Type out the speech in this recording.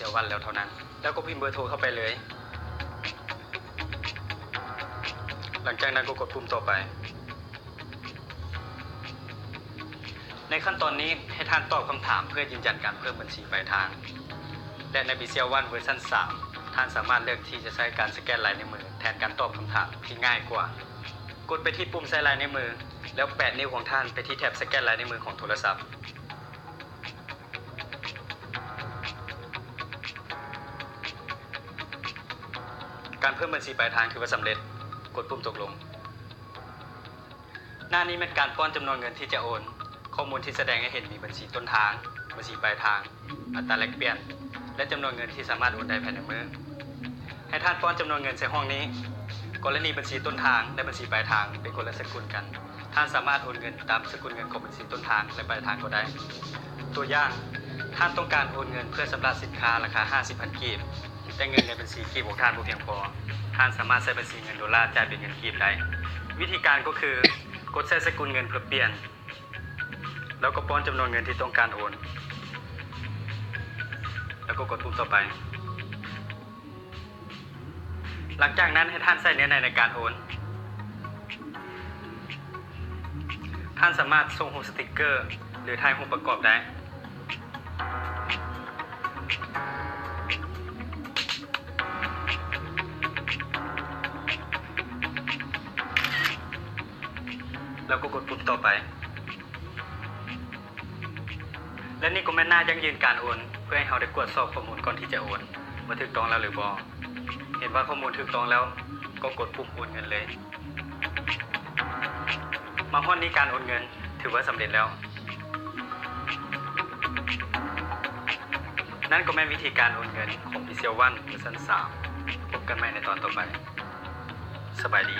Cell One ແລ້ວເທົ່ານັ້ນ ແລ້ວກໍພິມເບີໂທເຂົ້າໄປເລີຍ. ຫຼັງຈາກນັ້ນກໍກົດປຸ່ມຕໍ່ໄປ. ໃນຂັ້ນຕອນນີ້ ໃຫ້ທ່ານຕອບຄຳຖາມເພື່ອຢືນຢັນການເພີ່ມບັນຊີປາຍທາງ ແລະ ໃນ Pixel One ເວີຊັນສາມ ທ່ານສາມາດເລືອກທີ່ຈະໃຊ້ການສະແກນລາຍນິ້ວມືແທນການຕອບຄຳຖາມທີ່ງ່າຍກວ່າ. ກົດໄປທີ່ປຸ່ມໃສ່ລາຍນິ້ວມື ແລ້ວແປະນິ້ວຂອງທ່ານໄປທີ່ແທັບສະແກນລາຍນິ້ວມືຂອງໂທລະສັບ. ການເພີ່ມບັນຊີປາຍທາງຖືວ່າສຳເລັດ. ກົດປຸ່ມຕົກລົງ. ໜ້ານີ້ແມ່ນການປ້ອນຈຳນວນເງິນທີ່ຈະໂອນ. ຂໍ້ມູນທີ່ສະແດງໃຫ້ເຫັນມີບັນຊີຕົ້ນທາງ, ບັນຊີປາຍທາງ, ອັດຕາແລກປ່ຽນ ແລະ ຈຳນວນເງິນທີ່ສາມາດໂອນໄດ້ພາຍໃນມື້. ໃຫ້ທ່ານປ້ອນຈຳນວນເງິນໃສ່ຫ້ອງນີ້. ກໍລະນີບັນຊີຕົ້ນທາງ ແລະ ບັນຊີປາຍທາງເປັນຄົນລະສະກຸນກັນ, ທ່ານສາມາດໂອນເງິນຕາມສະກຸນເງິນຂອງບັນຊີຕົ້ນທາງ ແລະ ປາຍທາງກໍໄດ້. ຕົວຢ່າງ, ທ່ານຕ້ອງການໂອນເງິນເພື່ອຊຳລະສິນຄ້າລາຄາຫ້າສິບພັນກີບ, ແຕ່ເງິນໃນບັນຊີກີບຂອງທ່ານບໍ່ພຽງພໍ, ທ່ານສາມາດໃຊ້ບັນຊີເງິນໂດລາຈ່າຍເປັນເງິນກີບໄດ້. ວິທີການກໍຄື ກົດໃສ່ສະກຸນເງິນເພື່ອປ່ຽນ ແລ້ວກໍປ້ອນຈຳນວນເງິນທີ່ຕ້ອງການໂອນ ແລ້ວກໍກົດປຸ່ມຕໍ່ໄປ. ຫຼັງຈາກນັ້ນໃຫ້ທ່ານໃສ່ເນື້ອໃນໃນການໂອນ. ທ່ານສາມາດສົ່ງຮູບສະຕິກເກີ ຫຼື ຖ່າຍຮູບປະກອບໄດ້. ແລ້ວກໍກົດປຸ່ມຕໍ່ໄປ. ແລະ ນີ້ກໍແມ່ນໜ້າຢັ້ງຢືນການໂອນ ເພື່ອໃຫ້ເຮົາໄດ້ກວດສອບຂໍ້ມູນກ່ອນທີ່ຈະໂອນ ວ່າຖືກຕ້ອງແລ້ວຫຼືບໍ່. ເຫັນວ່າຂໍ້ມູນຖືກຕ້ອງແລ້ວ ກໍກົດປຸ່ມໂອນເງິນເລີຍ. ມາຮອດນີ້ການໂອນເງິນຖືວ່າສຳເລັດແລ້ວ. ນັ້ນກໍແມ່ນວິທີການໂອນເງິນຂອງ Pixel One ເວີຊັນສາມ. ພົບກັນໃໝ່ໃນຕອນຕໍ່ໄປ. ສະບາຍດີ.